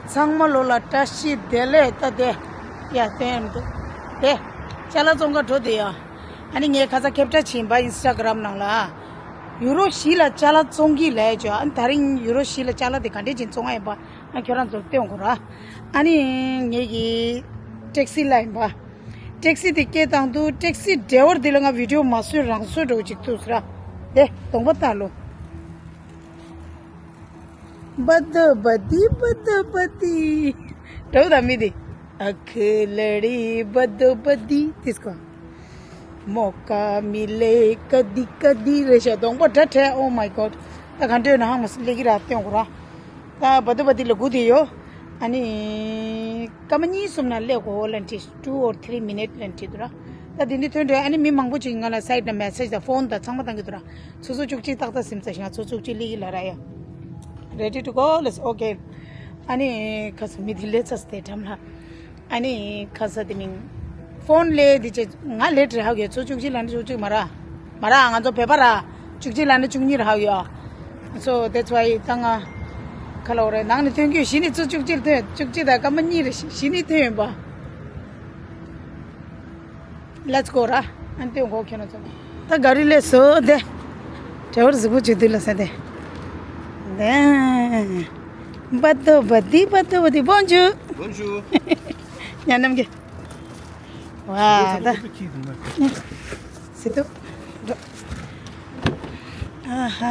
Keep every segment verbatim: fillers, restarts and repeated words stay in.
ཚང་མ་ལོ་ལ་བཀྲ་ཤིས་བདེ་ལེགས། ད་དེ་ཡ་བསྟན་འདུག་དེ་ཅ་ལག་བཙོང་ག་འགྲོ་དེ་ཡ། ཨ་ནི་ངས་ཁ་ས་ཁེབ་ཏྲ་ཕྱིན་པ་ཨིན་སི་ཊ་གྷ་རམ་ནང་ལ། ཡུ་རོ་བཞི་ལ་ཅ་ལག་བཙོང་གི་ལས་ཅོ། ཨ་ནི་ད་རིང་ཡུ་རོ་བཞི་ལ་ཅ་ལག་དེ་ག་འདྲས་ཅིག་བཙོང་ཨ་ཡིན་པ། ཨ་ཁྱོད་རང་ཚོར་སྟོན་དགོས་ར། ཨ་ནི་ངེད་ཀྱི་ཊེག་སི་ལ་ཡིན་པ། ཊེག་སི་དེ་སྐད་བཏང་དུས་ཊེག་སི་ཌ་རའི་ཝར་དེ་ལ་ང་བི་ཌི་ཡོ་མ་བཟོས་རང་བཟོས་འགྲོ་གི་ཅིག་འདུག་ཟེར་ར། དེ་གདོང་པ་ལྟ་ལོ། བ་དོ་བ་དི་བ་དོ་བ་དི། འདྲ་བོ་དང་མི་དེ། ཨ་ཁུ་ལ་རི་བ་དོ་བ་དི་དིས་ཀོ། མོ་ཀ་མི་ལེ་ཀ་དི་ཀ་དི་རེ་ཤ་གདོང་པ་འདྲ་འཕྲད། Oh my God. ད་ག་འདྲ་ཡོད་ན་ཧང་མ་སི་ལེ་གི་ར་སྟོན་གོ་ར། ད་བ་དོ་བ་དི་ལ་སྒུག་དེ་ཡོད། ཨ་ནི། སྐར་མ་གཉིས་གསུམ་ན་སླེབས་གོ་ལན་ཁྲིད། two or three minute ལན་ཁྲིད་འདུག་ར། ད་དེ་འདྲ་ཐོན་འདྲ། ཨ་ནི་མི་མང་པོ་ཅིག་ང་ལ་སའིཌ་ན་མེ་སེཇ་དང་ཕོན་དང་ཚང་མ་བཏང་གི་འདུག་ར། ཆུ་ཚོད་བཅུ་གཅིག་ཏག་ཏག་ཟིན་ཚར་ཤག་ང་ཆུ་ཚོད་བཅུ་གཅིག་སླེབས་ཀྱི་ལ་ར་ཡ། Ready to go, let's okay. ཨ་ནི་ཁ་ས་མི་དེ་སླེབས་ཚར་སྟེ་འགྲམ་ལ། ཨ་ནི་ཁ་ས་དེ་མིན། ཕོན་ལས་དེ་ཅེ་ང་ལེ་ཊི་རེད་ཧ་གོ། ཆུ་ཚོད་བཅུ་གཅིག་ལ་ནི་བཅུ་གཅིག་མ་ར། མ་ར་ང་ཚོ་བོད་པ་ར། བཅུ་གཅིག་ལ་ནི་བཅུ་གཉིས་རེད་ཧ་གོ། So that's why ད་ང་ཁ་ལོ་རེད་ནང་ནས་ཐོན་རྒྱུ་གཞི་ནས་ཆུ་ཚོད་བཅུ་གཅིག་ཐོན། བཅུ་གཅིག་དང་སྐར་མ་གཉིས་རེ་གཞི་ནས་ཐོན་ཡོད་པ། Let's go ར། ཨན་ཏེ་འགོ་ཁྱོད་ན་ཚོ། ད་ག་རི་ལས་སོ་དེ། ཌ་རའི་ཝར་གཟུགས་པོ་བྱེད་དུས་ལ་ས་དེ། དེ། བ་དོ་བ་དི་བ་དོ་བ་དི། Bonjour. Bonjour. ཉ་ནམ་གི། ཝ་ད། སི་ཏུ། ཨ་ཧ།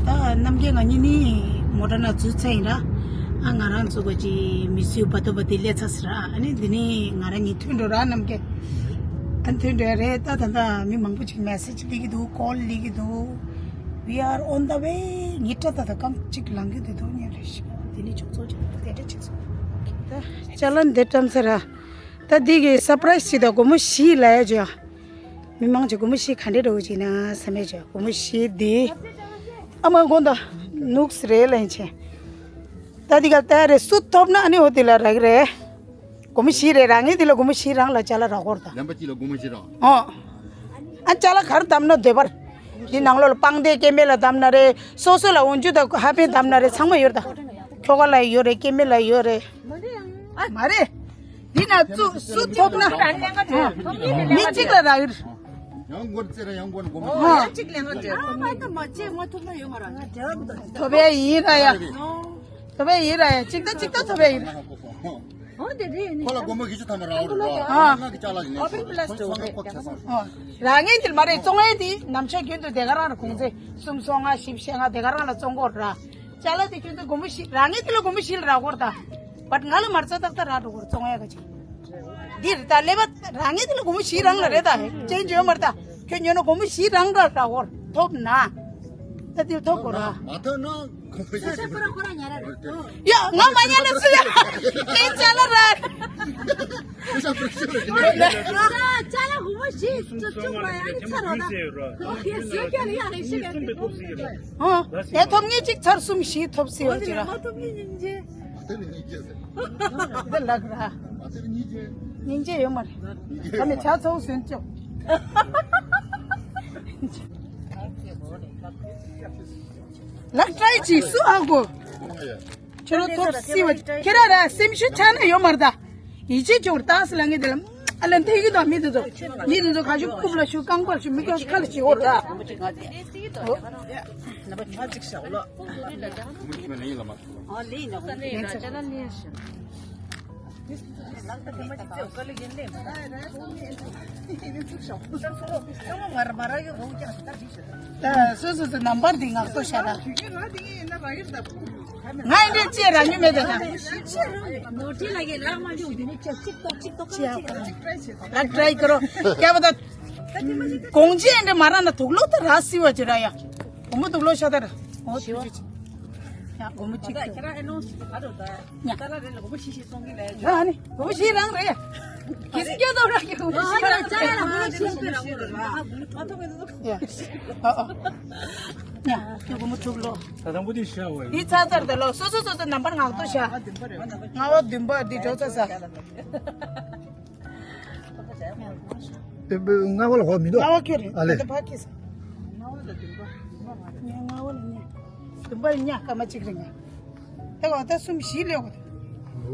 ད་རྣམ་རྒྱལ་ང་གཉིས་ནི་མོ་ཊ་ནང་འཛུལ་ཚར་ཡིན་ར། ཨ་ང་རང་ཚོ་ག་ཅི་མི་སུའི་བ་དོ་བ་དི་སླེབས་ཚར་སི་ར། ཨ་ནི་འདི་ནི་ང་རང་གཉིས་ཐོན་འགྲོ་ར་རྣམ་རྒྱལ། ཨ་ཐོན་འགྲོ་ཡ་རེད། ད་ད་ད་མི་མང་པོ་ཅིག་མེ་སེཇ་སླེབས་ཀྱི་འདུག་ཀོལ་སླེབས་ཀྱི་འདུག We are on the way. ཉི་ཁྲ་ད་ད་རྐང་གཅིག་ལངས་ཀྱི་འདུག་དོ་ཉེ་རེ་ཞིག་འདི་ནི་ཅུག་ཚོ་ཅིག་དེ་འདྲ་ཅིག་སོང་། ད་ཅ་ལག་འདི་བཀྲམ་ས་ར། ད་འདི་གི་སར་པ་རའི་སི་ཅིག་ད་སྒོར་མོ་བཞི་ལ་ཡ་ཅོ། མི་མང་ཆེ་སྒོར་མོ་བཞི་ག་འདྲས་འགྲོ་གི་ཅིག་ན་བསམ་མེད་ཅོ། སྒོར་མོ་བཞི་འདི། ཨ་མ་དགོང་དག་ནུག་སི་རེད་ལན་ཆེ། ད་འདི་ག་ལྟ་རེད་སུ་ཐོབ་ན་ཨ་ནི་འོ་དེ་ལ་རག་གི་རེད། སྒོར་མོ་བཞི་རེད་རང་ངེས་དེ་ལ་སྒོར་མོ་བཞི་རང་ལ་ཅ་ལག་རག་གོ་ར་ད། ལེན་པ་གཅིག་ལ་སྒོར་མོ་བཞི་རང་། ཨོ། ཨ་ཅ་ལག་ག་རེ་བདམས་ན་འདོད་པར། འདི་ནང་ལོགས་ལ་པང་གདན་སྐེ་མེད་ལ་བདམས་ན་རེད། སོ་སོ་ལ་འོན་ཆུ་དང་ཧ་པན་བདམས་ན་རེད། ཚང་མ་ཡོད་ར་ད། ཁྱོ་ག་ལ་ཡོད་རེད། སྐེ་མེད་ལ་ཡོད་རེད། ཨ་མ་རེད། འདི་ན་སུ་སུ་ཐོབ་ན། མི་གཅིག་ལ་རག་ཡོད། ཡང་སྒོར་རྩེ་ར་ཡང་སྒོར་སྒོར་མོ། ཨ་གཅིག་ལེན་ག་འདྲ། ཨ་མ་ད་མ་ཅེ་མ་ཐོབ་ན་ཡོད་མ་ར། ཐོབ་པའི་ཡིན་ར་ཡ། ཐོབ་པའི་ཡིན་ར་ཡ། གཅིག་ད་གཅིག་ད་ཐོབ་པའི་ཡིན་ར། ཨོ་དེ་རེད་ནི། ཁོ་ལ་སྒོར་མོ་བཞི་བཅུ་ཐམ་པ་རག་འོ་ར། ཨ། ང་གི་ཅ་ལག་ཡིན་ནས་ཨོ་བིན་པ་ལ་སི་ཏི་ཨོ་རེད། ཨོ། རང་ངེས་དེ་མ་རེད། བཙོང་ཡས་དེ་ནམ་ཆ་རྒྱུན་དུ་དེ་ག་རང་ལ་གུང་ཚེ་སུམ་སོ་ལྔ་བཞི་བཅུ་ཞེ་ལྔ་དེ་ག་རང་ལ་བཙོང་གོ་ར། ཅ་ལག་དེ་ཁྱོད་ཚོ་སྒོར་མོ་བཞི་རང་ངེས་དེ་ལ་སྒོར་མོ་བཞི་ལ་རག་གོ་ར་ད། བཊ་ང་ལ་མར་ཚ་ཏག་ཏག་རག་འགྲོ་གོ་ར་བཙོང་ཡས་ག་ཅིག་འདི་རེད་ད་ཀླད་པ་རང་ངེས་དེ་ལ་སྒོར་མོ་བཞི་རང་ལ་རེད་ད། ཅན་བརྗོད་མར་ད། ཁྱོད་ཉོ་ན་སྒོར་མོ་བཞི་རང་ག་རག་གོ་ར་ཐོབ་ན། ད་དེ་ཐོབ་གོ་ར། མ་ཐོན་ན། ཡ་ང་མ་ཉན་ན་སུ་ཡ། དེ་ཅ་ལག་ར། ཅ་ལག་སྒོར་མོ་བཞི་བཅུ་བཅུ་མ་ཡ་ནི་ཚར་རོ་ད། ཨོ་ཁེ་སུ་ཀྱ་ལ་ཡ་རེ་ཤི་ལ་དེ་ཐོབ་ངེས་གཅིག་ཚར་གསུམ་བཞི་ཐོབ་སྲིད་པ་ཅི་ར། མ་ཐོབ་ངེས་སྙིང་རྗེ། མ་ཐོབ་སྙིང་རྗེ་ཟེར། འདི་ལགས་ར། མ་ཐོབ་སྙིང་རྗེ། སྙིང་རྗེ་ཡོད་མ་རེད། ད་ནི་ཇ་ཚ་བོ་ཟོན་ཅོག་ལགས་ཏྲའི་ཅིག་སུ་ཨ་གོ། ཁྱོད་རང་ཐོབ་སྲིད་པ། ཁྱེད་རང་ར་སེམས་ཤུགས་ཆག་ན་ཡོད་མ་རེད་ད། ཡིད་ཆེས་ཅོག་ཏང་སི་ལ་ངེས་དེ་ལ། ཨ་ལན་ཐེ་གི་དང་མི་དེ་ཚོ། མི་དེ་ཚོ་ག་ཞུ་རྐུབ་ལ་ཞུ་རྐང་པར་ཞུ་མི་ཀྱང་ཁ་ལ་ཞུ་འོ་ར། ཨོ། ནམ་པ་ཆ་གཅིག་བཞག་ལོ། ཨོ་ལེ་ཡིན་ནོ། ལེ་ཡིན་ནོ། ལག་ཏུ་དེ་མ་གཅིག་བཙལ་དཀའ་ལས་ཡིན་ལེ། ད་སོ་སོ་སོ་ནམ་པར་འདི་ངག་ཐོག་བཞག་ན། ང་ཡིན་འདྲ་ཅེས་རང་ཉིད་མེད་དེ་ན། ནོར་འཁྲུལ་ལ་ཡི་ལག་མ་འཇུག་འདི་ནི་ཅག་གཅིག་ཏོག་གཅིག་ཏོག་གཅིག་ཏོག་ལག་ཏྲའི་ཀ་རོ། ཀྱ་བ་ད། གོང་ཆེན་འདྲ་མ་རག་ན་དུག་ལོག་ད་རག་སྲིད་པ་ཅི་ར་ཡ། སྒོར་མོ་དུག་ལོག་ཤ་ད་ར། ཨོ་ཐུགས་རྗེ་ཆེ། ཡ་སྒོར་མོ་གཅིག་ད་ཁྱེད་རང་ཨེ་ནོ་སི་ག་རོ་ད། ཉ། ད་ར་རེ་ལ་སྒོར་མོ་ཤི་ཤི་སོང་གི་ལ་ཡ། ཡ་ཨ་ནི་སྒོར་མོ་ཤི་རང་རེད། གལ་སྲིད་སྐྱོ་དོག་རང་གི་སྒོར་མོ་ཤི་རང་རེད། ཅ་ལག་ལ་སྒོར་མོ་ཤི་ཤི་རང་རེད། ཡ། ཨ་ཨ། ཉ། ཁྱོད་སྒོར་མོ་དྲུག་ལོ། ད་དང་པོ་དེ་ཤ་བ་ཡིན། འདི་ཚ་ཚར་ད་ལོ། སོ་སོ་སོ་སོ་ནམ་པར་ངག་ཐོག་ཤ། ང་བ་བདུན་པ་འདི་འགྲོ་ཚ་ས། ལྔ་བ་ལ་ཧོ་མི་འདུག་ལྔ་བ་ཁྱོད་རེད། ཨ་ལེ། འདི་ཕ་ཁྱི་ས། ལྔ་བ་ལ་བདུན་པ། ལྔ་བ་ལ་ཉ། བདུན་པ་ལ་ཉ་སྐར་མ་གཅིག་རེད་ང་། ད་གོ་ད་གསུམ་བཞི་ལེགས་གོ།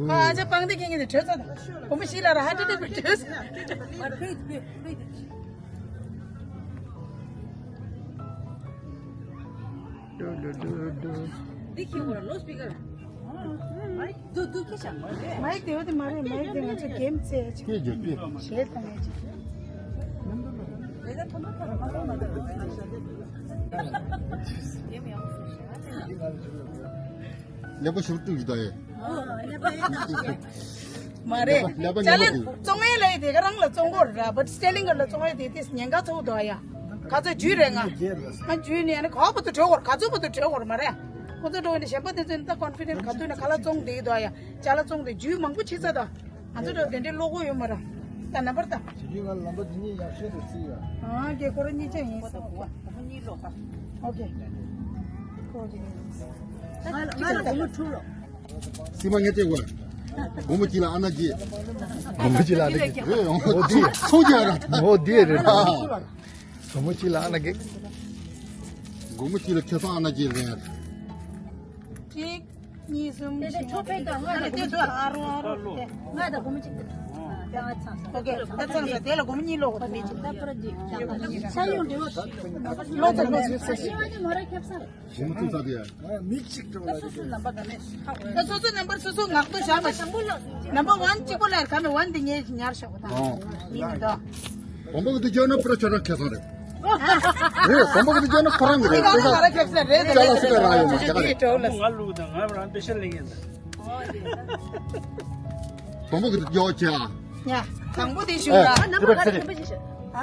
ཁ་ཨ་ཅག་སྤང་སྡེ་ཁེངས་ཀྱི་དེ་བྲོས་ཚ་ད། བུ་མོ་བཞི་ལ་ར་ཧ་ཏི་ཏི་བྲོས། འདི་ཁྱེད་གོ་ར་ལོ་སྤི་ཀར། མའིག་དེ་བ་དེ་མ་རེད། མའིག་དེ་ང་ཚོ་གེམ་རྩེ་ཅིག་སྐད་རྒྱག་སྐད། གཞས་བཏང་ཡ་ཅིག་ཀླད་པ་ཞུ་ཏུ་ཡི་ད་ཡེ། མ་རེད། ཀླད་པ་ཀླད་པ་ཅ་ལག་ཉན་པ་བཙོང་ཡས་ལ་ཡི་དེ་ག་རང་ལ་བཙོང་གོ་ར། བཊ་སི་ཊེ་ལིང་ག་ལ་བཙོང་ཡས་དེ་དེ་ཉེན་ཁ་ཚ་བོ་འདུག་ཡ། ཁ་ཚ་ཇུས་རེད་ང་། ང་ཇུས་ནས་ཨ་ནི་ག་བ་དུ་བྲོས་གོ་ར། ག་ཚོད་བ་དུ་བྲོས་གོ་ར་མ་རེད། ཁོ་ཚོ་འགྲོ་ནས་གཞན་པ་དེ་ཚོ་ནི་ད་ཀོན་ཕི་ཌེན་ག་དུས་ནས་ཁ་ལག་བཙོང་བསྡད་ཀྱི་འདུག་ཡ། ཅ་ལག་བཙོང་བསྡད་ཇུས་མང་པོ་ཕྱི་ཚ་ད། ང་ཚོ་འགྲོ་དེ་འདྲའི་བློ་ཁོག་ཡོད་མ་ར། ད་ནམ་བར་ད། ཇི་ཇི་ང་ལམ་པ་འདི་གཉིས་ཡག་ཤོས་དུ་བརྩི་ཡ། ཨ་ཀྱེ་ཁོ་ར་གཉིས་ཆ་ཡིན་ས། ཨོ་ཀེ། ཁོ་ཅིག་ཡིན། ང་ལ་སྒོར་མོ་དྲུག་རོགས། སི་མ་ངས་བལྟས་གོ། སྒོར་མོ་གཅིག་ལ་ཨ་ན་གཅིག་སྒོར་མོ་གཅིག་ལ་ཨ་ན་གཅིག་རེད་ཡོང་། འོ་དེ། ཚོང་རྒྱག་ར། འོ་དེ་རེད། སྒོར་མོ་གཅིག་ལ་ཨ་ན་གཅིག་སྒོར་མོ་གཅིག་ལ་ཁེ་བཟང་ཨ་ན་གཅིག་རེད། གཅིག་གཉིས། གསུམ། བཞི། ལྔ། དེ་ཚོ་ཨ་རོ་ཨ་རོ་དེ། ལྔ་དང་སྒོར་མོ་གཅིག་དེ། ཨོ་ཀེ། ད་ཚང་ས་དེ་ལ་སྒོར་མོ་གཉིས་ལོག་གོ་ད་མི་གཅིག་ད་པར་གཅིག་ས་ཡོང་འདྲི་བ། ལོག་ཚར་ལོག་ཚར། ཤི་བ་དེ་མོ་ར་ཁྱབ་ས་རེད། མི་གཅིག་འགྲོ་ལ་རེད། སོ་སོ་ལམ་པ་ག་ནས། ད་སོ་སོ་ནམ་བར་སོ་སོ་ངག་ཐོག་བཞག་མ་ཤེས། ནམ་བར་ཝན་གཅིག་པོ་ལ་ག་མེད་ཝན་དེ་ངས་ཉར་ཤོག་གོ་ད། ཨོ། ཡིན་མི་འདུག་དང་པོ་གི་དུས་རྒྱག་ན་པུ་ར་ཁྱོད་རང་ཁེ་བཟང་རེད། རེད། དང་པོ་གི་དུས་རྒྱག་ན་ཁོ་རང་གི་རེད། དེ་ང་རང་ཁེ་བཟང་རེད། ཅ་ལག་སི་ཀ་རང་ཡོད་མ་ཅ་ལག་རེད། ང་ལུག་དང་ང་རང་པེ་ཤ་ལེན་ཡིན་ད། དང་པོ་གི་དུས་རྒྱག་ཅེ། ཡ། དང་པོ་དེ་ཞུ་ཨ། ལ། དེ་པར་ཚེ་རེད།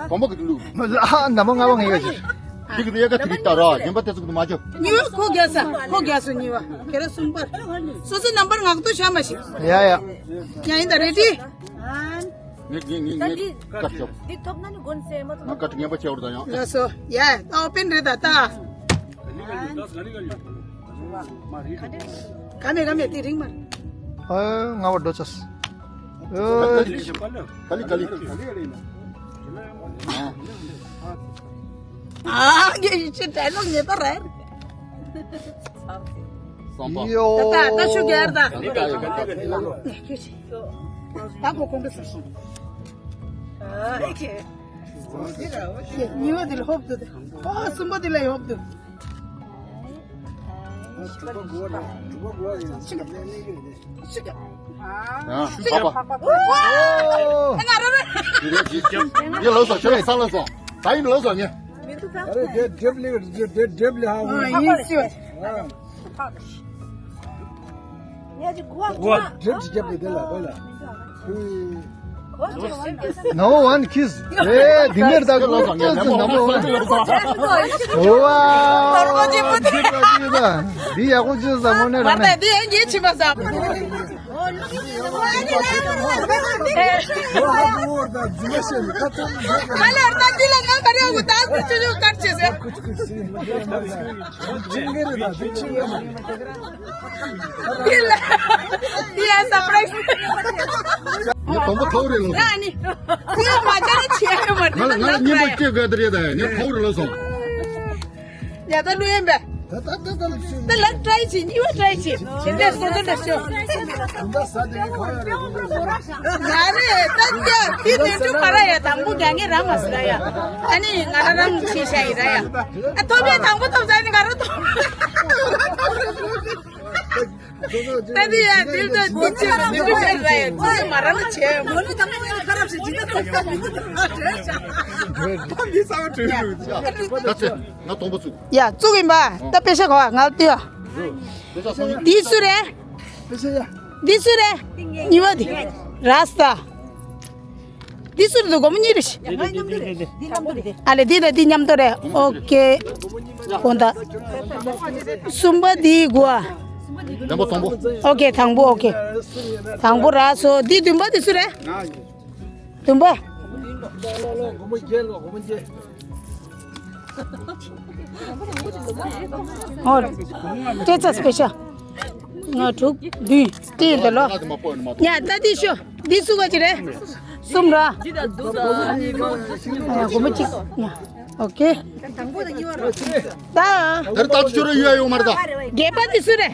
དང་པོ་གི་དུས་ལུག་ཨ། ནམ་པ་ལྔ་པ་ངེས་ཡོད་ཅེ། དེ་གི་དུས་ཡ་ག་དེ་གི་ལྟ་ར་གཞན་པ་དེ་ཚོ་གི་དུས་མ་རྒྱབ། གཉིས་པ་ཁོ་རྒྱག་ས་ཁོ་རྒྱག་སོ་གཉིས་པ་ཁྱེད་རང་གསུམ་པར། སོ་སོ་ནམ་བར་ངག་ཐོག་བཞག་མ་ཤེས། ཡ་ཡ། ཡ་ཡིན་ད་རེ་ཌི། ངས་ངས་ངས་ངས་ཀ་ཊི་བྱོས། འདི་ཐོབ་ན་ནི་དགོན་སེ་མ་ཐོབ། ང་ཀ་ཊི་ངན་པ་བྱས་བར་ད་ཡང་། ལགས་སོ། ཡ། ཨོ་པེན་རེད་ད་ད། ག་མེད་ག་མེད་དེ་རིང་མ། ཨ་ང་བ་འགྲོ་ཆས། ཨ་ག་ལི་ག་ལི། ཨ་ངས་ཡིད་ཆེས་དྲན་ལོག་ཉེས་པ་རེད། བསམ་པ། ཡོ། ད་ད་ད་ཤུ་གེར་ད། ད་ད་ཡོད་ག་ད། ད་གོ་གོང་གི་སོ་སོ། ཨ་ཁེ། གཉིས་པ་དེ་ལ་ཧོབ་ཏུ་དེ། ཨོ་གསུམ་པ་དེ་ལ་ཧོབ་ཏུ། ཨ། ཨ། ཨ། ཨ། ཨ། ཨ། ཨ། ཡ་ལོ་སོ་ཁྱོད་ས་ལོ་སོ། ད་ཡིན་ལོ་སོ་ཉེ། ཨ་རེ་དེ་དེབ་ལི་དེ་དེབ་ལི་ཧ་ཨ་ཡིན་སི། ཨ། དེབ་ཅིག་རྒྱབ་པའི་དེ་ལ་དེ་ལ། ཁོའི། Number one kiss. ཨེ་དེང་གར་ད་གོ་ཏོ་སི་number one. ཨོ་ཝའོ། འདི་ཡག་པོ་བྱས་ས་དངོས་གནས་རང་ནས། འདི་ཡང་ངས་ཕྱི་མ་ཟ། འདི་ལ་འདི་ཡང་སར་པ་རའི་ཛི། ངས་དང་པོ་ཐོག་རེད་ལོ། ཡ་ནི། འདི་ཡང་མ་བྱ་ཆེ་མ་ང་ལ་ང་ལ་སྙིང་པོ་སྐྱེ་དགོས་དེ་རེད་ད་ཡ། ངས་ཐོག་རེད་ལོ་སོང་། ཡ་ད་ལུས་ཡིན་པས། ད་ད་ད་ད་ལུས་སོང་། ད་ལགས་ཀྲའི་བྱེད། གཉིས་པ་ཀྲའི་བྱེད། དེ་འདྲ་སོང་ད་འདྲ་ཤོག་ད་ཟ་དེ་ག་ཡ་རེད། ང་རེད་ད་ཡ། འདི་ནས་འགྲོ་ག་ར་ཡ། དང་པོ་རྒྱག་ངེས་རང་མ་ཟ་ཡ། ཨ་ནི་ང་ར་རང་ཤེས་བྱ་ཡིན་ར་ཡ། ཨ་ཐོབ་ཡ་དང་པོ་ཐོབ་ཟ་ནི་ག་ར་ཐོབ། ད་འདི་ཡ་འདི་ལྟ་འདི་ཅི་ལ་འདི་འདྲ་མེད་ར་ཡ། འདི་མ་ར་ལ་བྱས་མོ་ནི་དང་པོ་ཡ་ཁ་རབ་ཞིག་ཇི་ལྟ་ཐོབ་ཐོབ་མི་འདུག་ད་བྱས། ད་འདི་ས་བ་བྲོས་འདུག་ད་ཚེ་ང་སྟོང་པ་བཙུགས། ཡ་བཙུགས་ཡིན་པ། ད་པེ་ཤ་ག་བ་ང་ལ་ལྟོས། འདི་སུ་རེད། འདི་སུ་རེད། གཉིས་པ་འདི། ར་སྟ། འདི་སུ་རེད། སྒོར་མོ་གཉིས་རེད། ཨ་ལེ་འདི་དང་འདི་མཉམ་དུ་རེད། ཨོ་ཀེ། གོང་ད། གསུམ་པ་འདི་དགུ་བ། དང་པོ་དང་པོ། ཨོ་ཀེ། དང་པོ། ཨོ་ཀེ། དང་པོ་རག་སོང་། འདི་བདུན་པ་འདི་སུ་རེད། བདུན་པ། ཨོ། སྤྲད་ཚར་པེ་ཤ། ལྔ་དྲུག་བདུན། སྤྲད་ཡིན་ད་ལོ། ཡ་ད་འདི་ཤོ། འདི་སུ་ག་ཅི་རེད། གསུམ་ར། ཡ་སྒོར་མོ་གཅིག་ཡ། ཨོ་ཀེ། ད། དེར་ད་ཆུ་རུ་ཡོད་ཡོད་མ་རེད་ད། བརྒྱད་པ་འདི་སུ་རེད།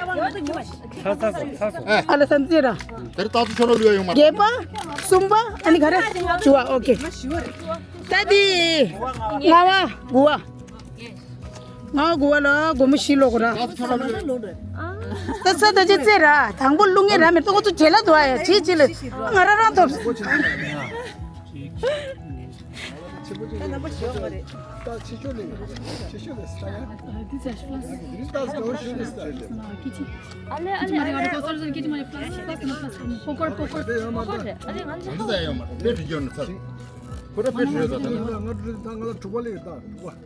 ཚར་ཚར་སོང་ཚར་སོང་། ཨ་ལ་སམ་ཙེ་ར། དེར་ཏག་ཏག་ཆོ་ལོ་ལུས་ཡོང་མ། བརྒྱད་པ། གསུམ་པ། ཨ་ནི་ག་རེ། བཅུ་བ། ཨོ་ཁེ། ད་དེ། ལྔ་བ། དགུ་བ། ལྔ་དགུ་བ་ལ་སྒོར་མོ་བཞི་ལོག་ར། ད་ས་ད་ཅི་ཙེ་ར། དང་པོ་བླུག་ངེས་ར་མེད་ཏོ་ཁོ་ཚོ་བྱེད་ལ་འདུག་ཨ་ཡ་ཅི་ཅི་ལ། ང་ར་རང་ཐོབ།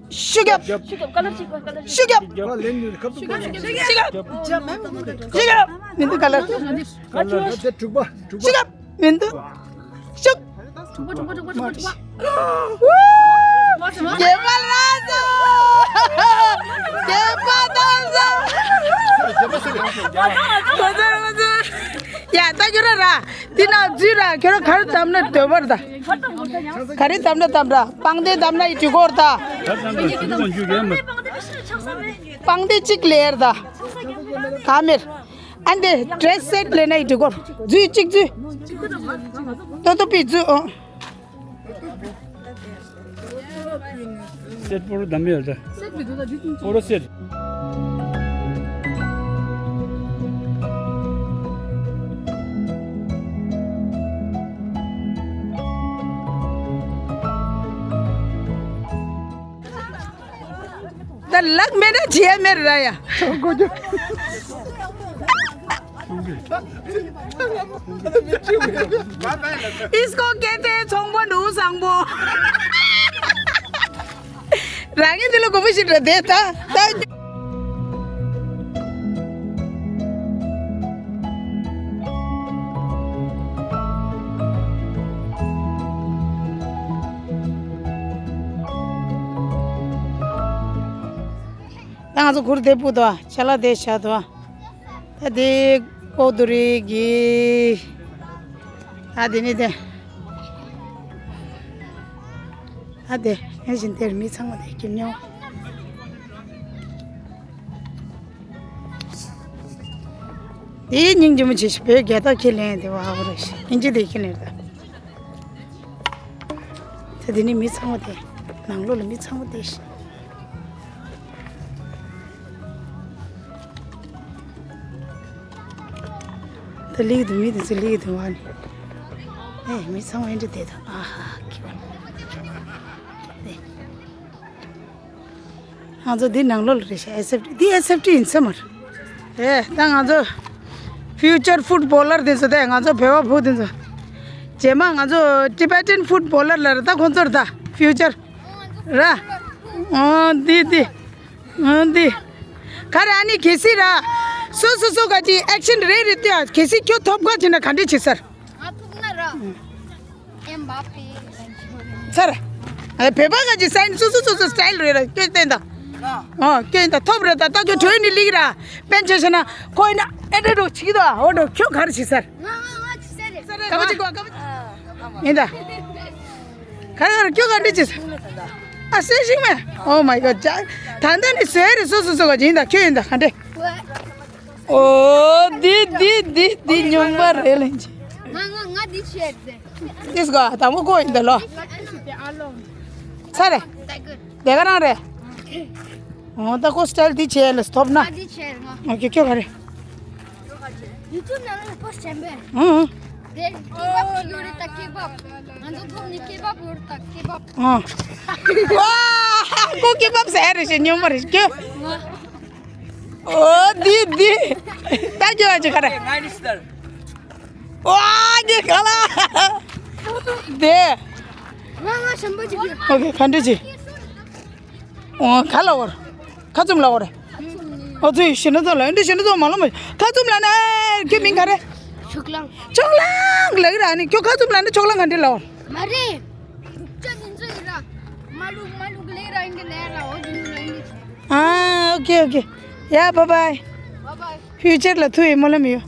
ཤུགས་རྒྱབ། ཤུགས་རྒྱབ། མི་འདུག་ག་ལར། ཤུགས་རྒྱབ། མི་འདུག་ཤུགས། བརྒྱད་པ་ལ་སོ། བརྒྱད་པ་དང་སོ། ཡ་ད་ཁྱོད་ར་ར། འདི་ན་འཛུལ་ར་ཁྱོད་ར་ག་རེ་བཏབ་ན་འདོད་པར་ད། ག་རེ་བཏབ་ན་བཏབ་ར་པང་གདན་བཏབ་ན་ཡི་དུས་འཁོར་ད། པང་གདན་གཅིག་ལེར་ད། ག་མེར། ཨ་འདི་ཌི་རེ་སི་སེ་ཊི་ལེན་ན་ཡི་འགྲིག་གོ། འཛུལ་གཅིག་འཛུལ། ཏོ་ཏོ་པི་འཛུལ་ཨོ། སེ་ཊི་པོ་རོ་དམ་ཡོད་ད། པོ་རོ་སེ་ཊི། ད་ལག་མེད་ན་བྱེད་ཡ་མེད་ར་ཡ། इसको कहते हैं ཚོང་པ་ནོར་བུ་བཟང་པོ། རང་གི་འདི་ལ་དགོངས་པ་ཞིག་རེད་དེ་ད་ད། ད་ང་ཚོ་གུར་དེ་སྤུ་དོ། ཅ་ལག་དེ་བཞག་དོ། ད་དེ་ཀོ་དུ་རི་གི། ད་དེ་ནི་དེ། ད་དེ་ཡང་བཞིན་དེར་མི་ཚང་མ་དེ་ཁྱིམ་ཉོ། དེའི་སྙིང་རྗེ་མོ་ཆེ་ཞིག་བོད་རྒྱལ་དར་ཁས་ལེན་དེ་བ་ཧ་གོ་རེ་ཞིག་ཨིན་ཇི་དེ་ཁས་ལེན་རེད། ད་དེ་ནི་མི་ཚང་མ་དེ་ནང་ལོགས་ལ་མི་ཚང་མ་དེ་ཞིག་ད་ལིག་དུ་མི་དེ་ཚོ་ལིག་དུ་བ་ནི། ཨེ་མི་ཚང་མ་ཨེ་འདྲ་དེ་དང་ཨ་ཧ་ཁི་བ་ནི། ང་ཚོ་འདི་ནང་ལོགས་ལ་རེད་ཤག་ཨེས་ཨེཕ་ཊི་འདི་ཨེས་ཨེཕ་ཊི་ཡིན་ས་མ་རེད། ཨེ་ད་ང་ཚོ་ཕིའུ་ཅར་ཕུཊ་བོ་ལར་དེ་ཚོ་ད་ང་ཚོ་བོད་པ་བུ་དེ་ཚོ། རྗེས་མ་ང་ཚོ་ཊི་བེ་ཊན་ཕུཊ་བོ་ལར་ལ་རེད་ད་ཁོང་ཚོར་ད་ཕིའུ་ཅར། ར། ཨོ་འདི་འདི། ཨོ་འདི། ག་རེ་ཨ་ནི་གལ་སྲིད་ར། སོ་སོ་སོ་ག་ཅི་ཨེག་ཤན་རེ་རེ་ལྟོས་ཨ་གལ་སྲིད་ཁྱོད་ཐོབ་ག་བྱེད་ན་ག་འདྲས་བྱེད་སར། ང་ཐུག་ན་ར། ཨེམ་བྷ་པེ། ཚར། ཨ་བོད་པ་ག་ཅི་སའིན་སོ་སོ་སོ་སོ་སི་ཊལ་རེ་ར་ཁྱོད་བསྟན་ད། ཨོ་ཁྱོད་ད་ཐོབ་རེ་ད་ད་ཁྱོད་གྲོས་ནི་ལིག་ར། པན་ཆེ་ཤ་ན་ཁོ་ཡིན་ན་ཨེ་འདྲ་འགྲོ་ཆིག་ད་ཨོ་འགྲོ་ཁྱོད་ག་རེ་བྱེད་སར། ང་ང་ང་ཅི་ཟེར་རེད། ག་པ་ཅིག་གོ་ག་པ་ཅིག་ཡིན་ད། ག་རེ་ག་རེ་ཁྱོད་ག་འདྲ་ཅི། ཨ་སེ་ཤིང་མེ། Oh my god ཅག་ད་ལྟ་ནི་སོའི་རེ་སོ་སོ་སོ་ག་ཅི་ཡིན་ད་ཁྱོད་ཡིན་ད་ག་འདྲ། ཨོ་འདི་འདི་འདི་འདི་སྨྱོན་པ་རེད་ལན་ཅི། ང་ང་ང་འདི་ཆེ་རེད། ཏིས་ག་དང་པོ་ཁོ་ཡིན་ད་ལོ། ཚ་རེ། དེ་ག་རང་རེད། ཨོ་ད་ཁོ་སི་ཊལ་འདི་ཆེ་ལ་སྟོབ་ན། ང་འདི་ཆེ་རེད་ང་། ཨོ་ཁྱོད་ཁྱོད་ག་རེ། ཡུ་ཊུབ་ནང་ལ་པོ་སི་ཊི་བྱས་པས། ཨང་། དེ་ཀེ་བབ་ཅིག་ཡོད་རེད་ད་ཀེ་བབ། ང་ཚོ་ཐོག་ནས་ཀེ་བབ་ཡོད་རེད་ད་ཀེ་བབ། ཨང་། ཝ། ཁོ་ཀེ་བབ་ཟེར་རེད་ཞེས་སྨྱོན་པ་རེད་ཀྱོ། ཨོ་འདི་འདི། ད་ཀྱོ་ཨ་ཅི་ག་རེ། ཝ་འདི་ག་ལ། དེ། ང་ང་ཞིམ་པོ་ཅིག་ཡོད། ཨོ་ཁེ་ག་འདྲ་ཅི། ཨོ་ག་ལ་བར། ཁ་བཙུམ་ལ་བར། ཨོ་ཚོས་ཤི་ན་ཚོ་ལ་འདི་ཤི་ན་ཚོ་མ་ལོ་མ་ཁ་བཙུམ་ལ་ན་ཁྱོད་མིང་ག་རེ། ཕྱུག་ལང་། ཕྱུག་ལང་ལགས་ར་ནི་ཁྱོད་ཁ་བཙུམ་ལ་ནི་ཕྱུག་ལང་ག་འདྲི་ལ་བར། མ་རེད། ཅ་ཉིན་ཚོ་ཡིན་ར། མ་ལུག་མ་ལུག་ལེ་ར་ཡིན་གི་ལེ་ར་ཨོ་ཉིན་ལ་ཡིན་གི། ཨ་ཨོ་ཁེ་ཨོ་ཁེ། ཡ་བ་བའི། བ་བའི། ཕིའུ་ཅར་ལ་ཐུག་ཡིན་མོ་ལ་མི་ཡོད།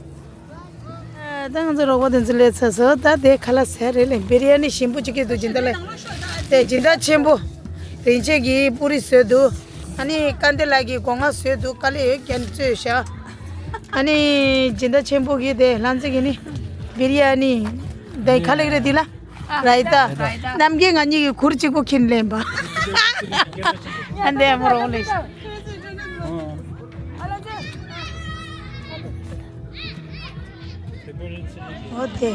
ད་ང་ཚོ་རོགས་པ་དེ་ཚོ་སླེབས་ཚར་སོང་། ད་དེ་ཁ་ལག་ཟས་རེད་ལས་བིར་ཡ་ནི་ཞིམ་པོ་ཅིག་སྐྱེས་འདུག་སྦྱིན་བདག་ལགས། དེ་སྦྱིན་བདག་ཆེན་པོ་རིན་ཆེན་གྱིས་པུ་རི་བཟོས་འདུག་ཨ་ནི་དཀར་འདོད་ལགས་ཀྱིས་སྒོ་ང་བཟོས་འདུག་དཀའ་ལས་ཡོད་ཀྱང་བཙོས་བཞག་ཨ་ནི་སྦྱིན་བདག་ཆེན་པོ་གིས་དེ་ལྷ་མཛེས་ཀྱིས་ནི་བི་རི་ཡ་ནི་དེ་ག་ལེགས་རེད་འདི་ལ། ར་ཡི་ཏ། ར་ཡི་ཏ། རྣམ་རྒྱལ་ང་གཉིས་ཀྱི་གུར་གཅིག་པོ་ཁྱེར་ལེན་པ། ཨ་འདི་ཨ་མོ་རོགས་ལེགས། འོ་དེ།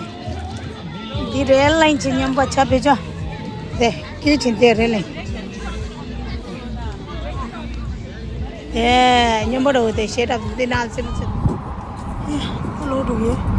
འདི་རེད་ལེན་ཅི་སྙམ་པ་ཆ་བེ་ཅོ། དེ་ཀི་ཆིན་དེ་རེད་ལེན། དེ་སྙམ་པ་རོ་དེ་ཤེས་རབ་འདི་ནང་ཚིམ་ཚིམ། ལོ་འགྲོ་ཡོད།